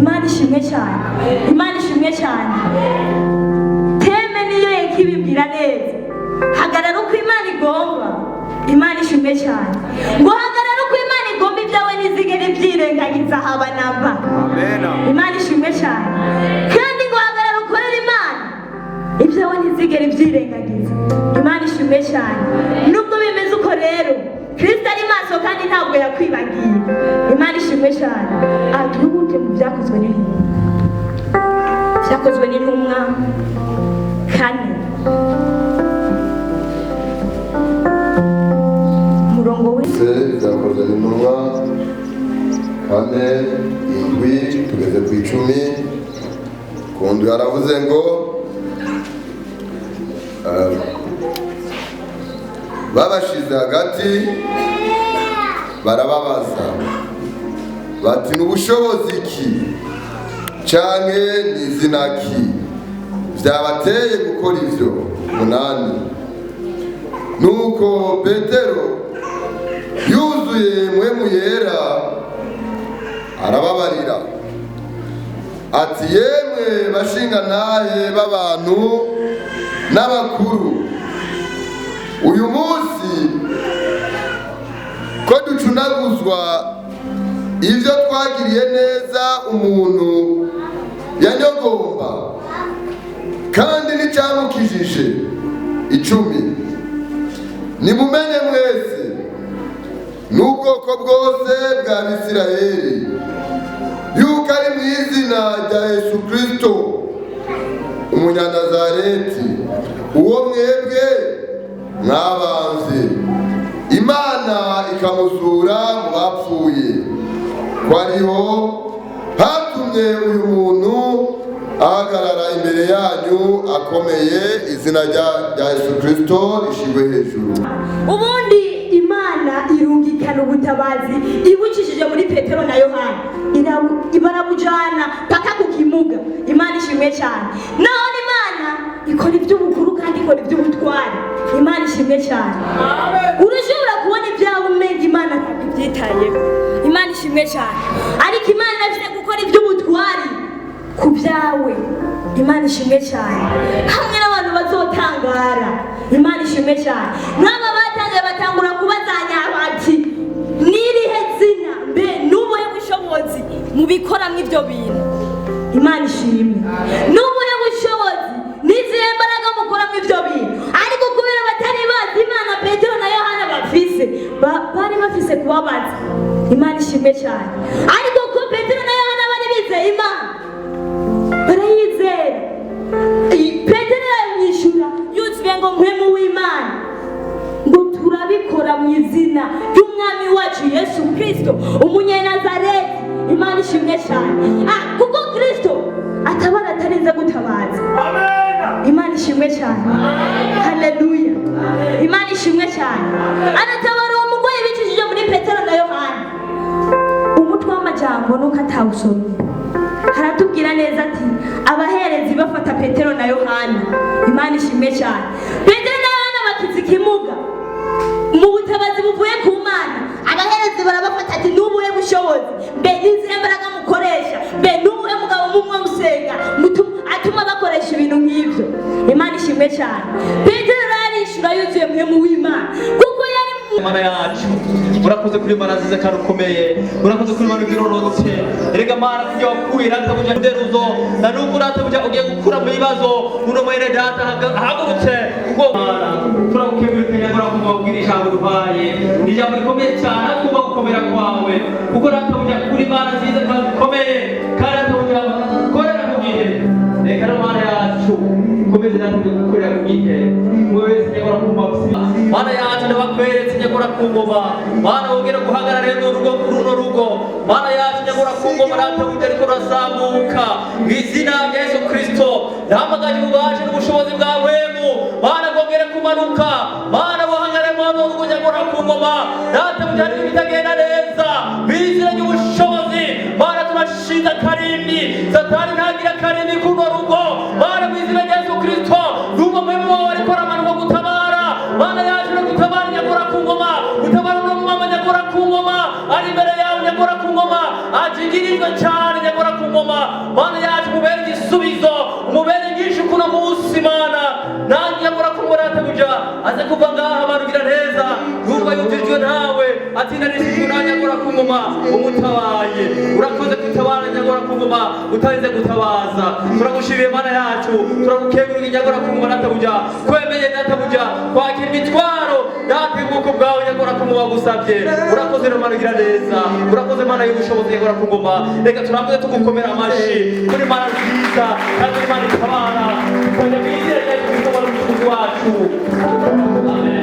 Imana ishimwe cyane, Imana ishimwe cyane. Thème niyo yakibibwira neza: hagarara uko Imana igomba. Imana ishimwe cyane. Ngo hagarara uko Imana igomba, ibyawe ntizigere ibyirengagiza haba namba. Imana ishimwe cyane. Kandi ngo hagarara ukorere Imana, ibyawe ntizigere ibyirengagiza. Imana ishimwe cyane. Nubwo bimeze uko rero, Kirisito ari maso kandi ntabwo yakwibagiye. Imana ishimwe cyane. Aha twihute mu Byakozwe n'Intumwa, Byakozwe n'Intumwa 4, umurongo we. Se Byakozwe n'Intumwa 4:7 tugeze ku 10. Ku ndwi haravuze ngo babashize hagati barababaza bati: "Ni ubushobozi ki canke ni izina ki vyabateye gukora ivyo?" 8. Nuko Petero yuzuye Mpwemu Yera arababarira ati: "Yemwe bashingantahe b'abantu n'abakuru, uyu munsi ko ducunaguzwa ibyo twagiriye neza umuntu yanyogomba kandi n'icyamukijije." 10. Nimumenye mwese n'ubwoko bwose bwa Bisirayeli yuko ari mu izina rya Yesu Kristo Umunyanazareti, uwo mwebwe mwabanze, Imana ikamuzura mu bapfuye, ko ariho hatumye uyu muntu ahagarara imbere yanyu akomeye. Izina rya Yesu Kristo rishigwe hejuru. Ubundi Imana irungikana ubutabazi ibucishije muri Petero na Yohana. Barabujana paka ku kimuga. Imana ishimwe cyane. None Imana ikora iby'ubukuru kandi ikora iby'ubutwari. Imana ishimwe cyane. Urashobora kubona ibyawe umenga Imana ntabwo ibyitayeho. Imana ishimwe cyane. Ariko Imana irafite gukora iby'ubutwari ku byawe. Imana ishimwe cyane. Hamwe n'abantu bazotangara. Imana ishimwe cyane. N'aba batangaye, batangura kubazanya bati: "N'irihe zina, mbe n'ubuhe bushobozi mubikoramo ibyo bintu?" Imana ishimwe. N'ubuhe bushobozi, n'izihe mbaraga mukoramo ibyo bintu? Ariko kubera batari bazi Imana Petero na Yohana bafise, bari bafise kubabaza. Imana ishimwe cyane. Ariko ko Petero na Yohana bari bizeye Imana, barayizera, Petero aramwishyura yuzuye ngo Mpwemu w'Imana, ngo: "Turabikora mu izina ry'Umwami wacu Yesu Kirisito Umunyenazareti." Imana ishimwe cyane. Kuko Kirisito atabara atarinze gutabaza. Imana ishimwe cyane. Haleluya. Imana ishimwe cyane. Aratabara uwo murwayi bicishije muri Petero na Yohana. Umutwe w'amajambo nuko atawusomye, haratubwira neza ati: abaherezi bafata Petero na Yohana. Imana ishimwe cyane. Petero na Yohana bakiza ikimuga mu butabazi buvuye ku Mana. Abaherezi barabafata ati: "N'ubuhe bushobozi, mbe n'izihe mbaraga mukoresha, mbe n'ubuhe mugabo mumwe musenga atuma bakoresha ibintu nk'ibyo?" Imana ishimwe cyane. Petero arishura yuzuye Mpwemu w'Imana kuko yari Mana yacu, urakoze kuri Mana nziza kandi ukomeye. Urakoze kuri Mana ugirorotse. Erega Mana, kujya wakuye databuja nderuzo na nubu databuja ugiye gukura mu bibazo uno mwene data ahagurutse ubwo. Mana, turagukengurukanya kubwira ijambo duhaye, ni ijambo rikomeye cyane kumva gukomera kwawe, kuko databuja kuri Mana nziza kandi ukomeye, kandi databuja korera ku gihe. Reka no Mana yacu ukomeze databuja gukorera ku gihe umwe wese nyakora kumva. Mana yacu, ndabakweretse nyakora ku ngoma. Mana, wongere guhagarara runo rugo, runo rugo. Mana yacu, nyakora ku ngoma, databuja ariko rurazamuka mu izina rya Yesu Kristo. Ndahamagaje ububasha n'ubushobozi bwa Mpwemu. Mana, bwongere kumanuka. Mana, buhagarare mu rugo nyakora ku ngoma. Databuja, hari ibitagenda neza mu izina ry'ubushobozi. Mana, turashinze akarimbi, Satani ntagira akarimbi kuno rugo. Mana, mu izina rya Yesu Kristo, ndumva Mpwemu wawe ariko aramanuka gutabara. Mana yacu, no gutabara nyakora ku ngoma, gutabara uno mama nyakora ku ngoma ari imbere yawe, nyakora ku ngoma ajigirijwe cyane, nyakora ku ngoma. Utarinze gutabaza. Turagushimiye Mana yacu, turagukenguruka nyagora kungoma databuja, kwemeye databuja kwakira imitwaro data y'ubwoko bwawe nyagora kungoma gusabye. Urakoze rero Mana ugira neza, urakoze Mana y'ubushobozi nyagora kungoma. Reka turambuze tugukomera amashi kuri Mana nziza kandi uri Mana itabara, tukajya mu izina rya Yesu Kristo wari umucunguzi wacu. Amen.